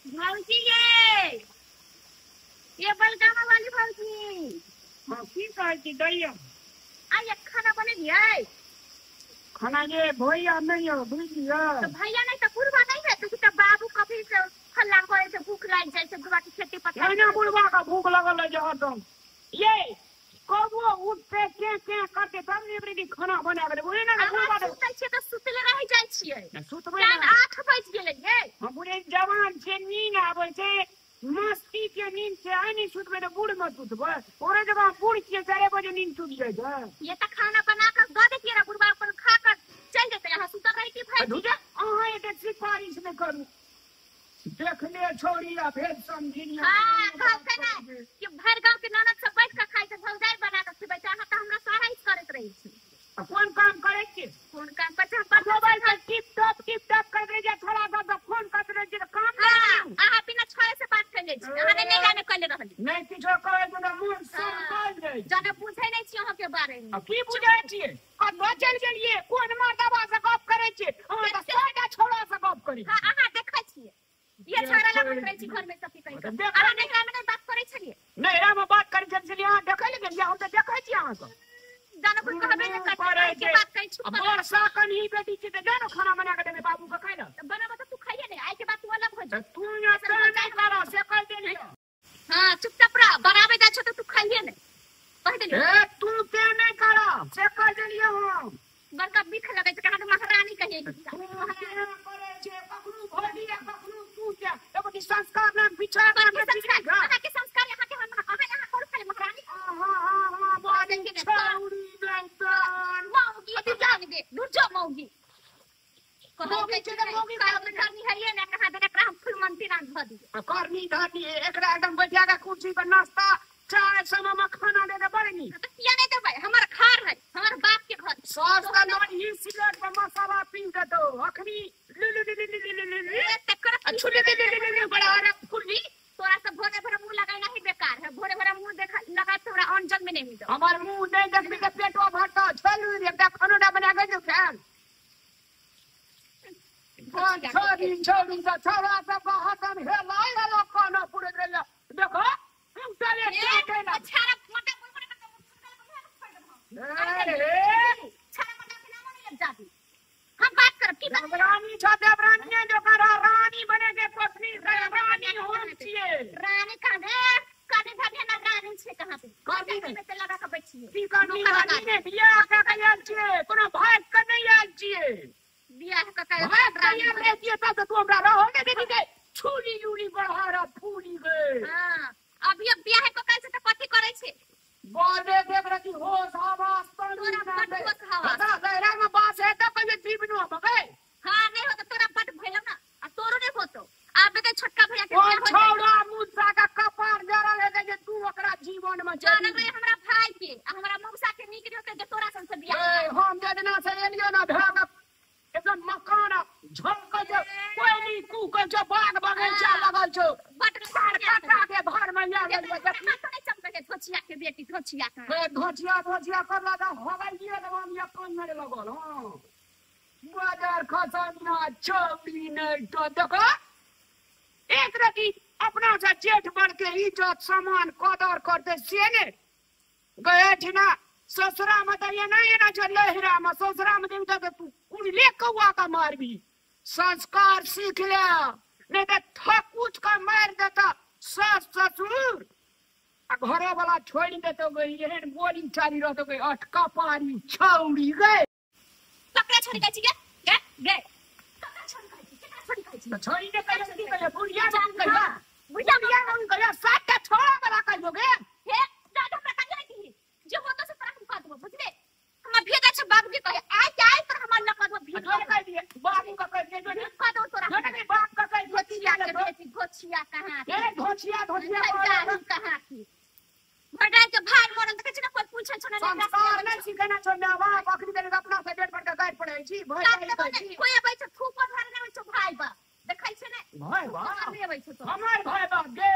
भौजी ये ये बलगामा वाली भौजी। हाँ की कहै छी दैया? आइ खाना बनेलियै? खाना ये भैया नहीं हो बुझलियै? तो भैया नहीं तो बुढ़वा नहीं है तो बाबू कभी से हल्ला करे छै, भूख लागि जाइ छै बुढ़वा के खेती पथार। ना बुढ़वा का भूख लगल है हरदम। ये कबो उठते के के करते तब ने बड़ी खाना बना के बुझे ना बुढ़वा सुतै छै त सुतले रहि जाइ छियै। सुतबै ना 8 बज गेलै ये। हम बुढ़े जवान छै, नींद आबै छै, मस्ती के नींद से आइ नहीं सुतबै त बूढ़ में सुतबै। ओरे जब हम बूढ़ छियै 4 बजे नींद टूट जाइ छै। ये त खाना बना के द देतियै रे बुढ़वा अपन खा कर चल जेतै। अहाँ सुतल रहि की भाई? अहाँ एते सिफारिश नहि करू। देखले छोड़ी आ भेद समझिनी। हां कहलकै ना कि भरि गांव के ननद सब बैठ के खाइ छै, भौजाई बना के खिबै छै। अहाँ त हमरा सहायता करैत रहै छी। आ कोन काम करै छी? कोन काम करै छी? हम मोबाइल पर टिप टॉप करैत रहै छी, थोड़ा सा फोन करैत रहै छी त काम नहि। अहाँ बिना छोड़े से बात कैले छी। अहाँ नहि जाने कैले रहली। नहि किछो कहै त मन सुन कर जाइ। जाने बुझै नहि छी अहाँ के बारे में। आ की बुझै छी? कतऽ चलि गेलियै? कोन मर्दबा से गप करै छी? अहाँ त सएटा छोड़ा से गप करै छी। हां अहाँ देखै छियै ये छोरा लगत रहै छी घर में सब की कहि। अहाँ नैहरा में नहि बात करै छलियै? नैहरा में बात करै छलियै। अहाँ देखै लए गेलियै? हम त देखै छी अहाँके। जानो कुछ कहबे नहि करै के बात कहै छी। वर्षा कनी बेटी छी त जानो खाना बना के देबै बाबू के खाइ ल। बनाबो त तू खाइए नै, आइ के बाद तू अलग हो जा। तू एते नहि कर से कहि देलियै। हां चुपचाप रह, बनाबे जाइ छौ त तू खाइए नै, कहि देलियै। ए तू ते नहि कर से कहि देलियै हम। बड़का बिख लगै छै कहाँ महारानी कहियै। तू करै छै कखनो भौजी आ कखनो तू के एगो संस्कार ना विचार ना संस्कार। अहाँ के संस्कार यहाँ के हम अहाँ यहाँ कोन खाली महारानी? हां हां हां बाजी छौड़ी जान मौगी अभी जान दे दूर जो मौगी। मौगी छै त मौगी करनी है ना कहाँ देने एकरा हम फुलमंती ना ध दिए। करनी धरनी एकरा एकदम बैठा के कुर्सी पर नाश्ता चाय समय में खाना दे दे बड़ नीक। त किया नहीं देबै? हमर घर है, हमर बाप के घर। सास का ही सिलेट पर मसाला पीस देतो अखनी लु लु लु लु लु लु लु तकर छुले दे दे दे दे बड़ा रे फुल्ली। तोरा सब भोरे भोरे मुंह लगाना ही बेकार है। भोरे भोरे मुंह देखा लगा तोरा अनजन में नहीं मिलतो। हमर मुंह नहीं देखबी त पेटवा भरतो। चलू एकटा खानो ना बना के दे खान। छोड़ी छोड़ी त छोड़ा सब हतन हे लाय लो खाना पूरे दे देखो चले के ना छाड़ा मोटा बोल बोल के अरे छाड़ा मोटा के नाम नहीं जाती। हम बात करब की बात? रानी छ देवरानी जो करा रानी बने के पत्नी रानी हम छियै। रानी कहाँ रे? काने धाने ना रानी छै कहाँ पे? करनी में ते लगा के बैठिए। की करनी रानी ने बियाह के आयल छियै, कोनो भाग के नहीं आयल छियै। बियाह के के रानी रह छियै तब त तू हमरा रहो ने देबी के छुली लुली बढ़ारा फूली गए। हां अभी अब बियाह के काल से त कथि करै छै? बोले देख रही होश हवास तोरा बड होश हवास। बता लहरा में बास है त कहियो जीवनो हम गए। हां नहीं हो त तोरा बड भइलो ना आ तोरो नहीं होतो। आब के छोटका भैया के बियाह हो छौड़ा मुसा का कपार जरल है जे तू ओकरा जीवन में जान रे। हमरा भाई के आ हमरा मौसा के नीक रहते जे तोरा संग से बियाह। ए हम जदना से एलियो ना भाग एकदम मकान झलक जे कोई नहीं कूक जो बाग बगीचा लगल छौ। बड काटा के घर में या गेल नहीं चमके धोचिया के बेटी धोचिया के ए धोचिया धोचिया करला त होगल दिए त हम या कोन मेरे लगल। हां बाजार खसना छौड़ी नहीं तो देखो एक रति अपना से जेठ बढ़ के इज्जत सम्मान कदर करते से ने गए ठिना ससुरा में त ये नहीं ना जो लहरा में ससुरा में देव त तू कुड़ले कौआ का मारबी। संस्कार सीख ले नहीं त थकुच का मार देता सास ससुर आ घरे वाला छोड़ देतो गई। एहन बोली चाली रहतो गई अटका पारी छौड़ी गए। ककरा छोड़ी गई छी गे गे गे ककरा छोड़ी गई छी? केकरा छोड़ी गई छी? छोड़ी ने कहियो की कहियो बुढ़िया जान कहियो बुढ़िया जान कहियो सातटा छोड़ा वाला कहियो गे। हे दादा हमरा कहियो नहीं जे होतो से तोरा हम कह देबो बुझले। हम भेजा छै बाबू के कहे आइ जाय पर हम अल्लाह कह देबो भेज तोरा कह दिए बाबू का कह दिए जो कह दो तोरा जो बाप का कह धोचिया के बेटी धोचिया कहां ए धोचिया धोचिया कहां की बड़ा के भाई मरल देखै छी ना कोई पूछै छौ ना। संस्कार नहीं सिखना छौ ना बाप अखनी के अपना से डेढ़ पर के गाइड पड़ै छी भाई कोई अबै छै थूक पर धरने होइ छौ भाई बा देखै छै ने भाई बा नहीं अबै छौ तो हमर भाई बा गे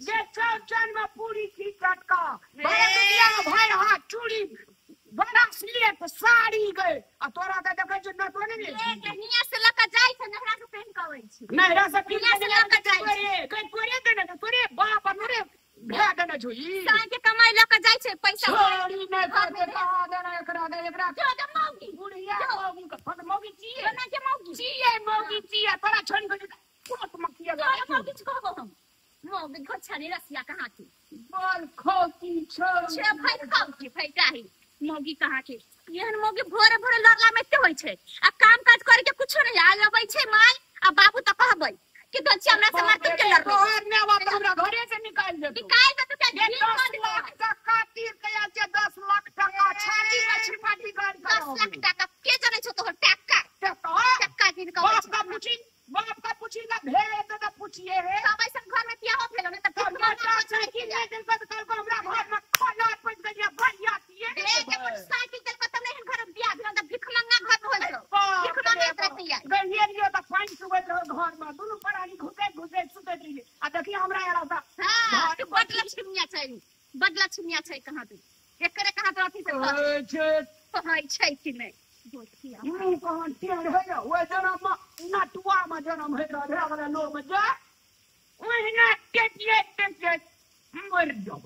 गे चौचन में पूरी थी चटका बड़ा दुनिया में भाई हाथ चूड़ी बड़ा स्लेट साड़ी गए आ तोरा के देखै छ न तो नहीं ए गनिया से लक जाय छै नहरा के पहन के अबै छै। नैहरा से कीन दुनिया के से नहि लऽ आबै कऽ छै। जाइ छै। तोरे कहि तोरे देने छौ, तोरे बाप आ तोरे भाय देने छौ ई। साँझ के कमाई लऽ कऽ जाइ छै पैसा। छोड़ी नहि करते कहाँ देना एकरा दे एकरा। जो जो मौगी। बुढ़िया जो। मौगी के फट मौगी छियै। बना के मौगी। छियै मौगी छियै तोरा छोड़ी के कोट मकिया। तोरा मौगी छी कहबो हम। मौगी घोछारी रसिया कहाँ के? बल खोती छोड़ी। छे भाई खाउ की फैटाही मौगी कहाँ के? एहन मौगी भोरे भोरे लड़ला में एते होइ छै आ काम काज करे के कुछो नहीं। आइ अबै छै माय आ बाबू तऽ कहबै कि दोची हमरा से मार के लड़लै। तोहर माय बाप तऽ हमरा घरे से निकालि देतौ। निकालि देतौ के ये घी 10 कऽ देतौ। लाख टका तीर के आयल छै, 10 लाख टका छाती में छिपाटी कर। 10 लाख टाका के जनै छौ तोहर टाका? टका टक्का गिन कऽ अबै बाप छै। का पूछी, बाप का पूछी ना भेल हेतै तऽ पूछिए हे। तब ऐसन घर में बियाहो भेलो ने तऽ तऽ मोटरसाइकिल नहि देलकै तऽ कहलकै हमरा घर में खाना पड़ि गेलियै बढ़िया छियै। ए जे मोटरसाइकिल देलकै तब नहि एहन घर में बियाह भेलो तऽ भिखमंगा घर में होल छौ। भिखमंगा रहतियै। गहिए रहियै तऽ पानि चुबैत रहौ घर में, दुनू प्राणी घुसैत घुसैत सुतैत रहियै आ देखिए हमरा आयल तऽ। हाँ, तू बड लक्ष्मीया छै, बड लक्ष्मीया छै। कहाँ तू एकरे कहाँ तो अथी से कहै छै। कहै छै कि नहि दोस्तिया। मुँह कहाँ टेढ़ होइए, ओहि जनममे नटुआमे जनम होइत रहै, भेल लोकमे जा ओहिना टेटियैत टेटियैत मरि जाउ।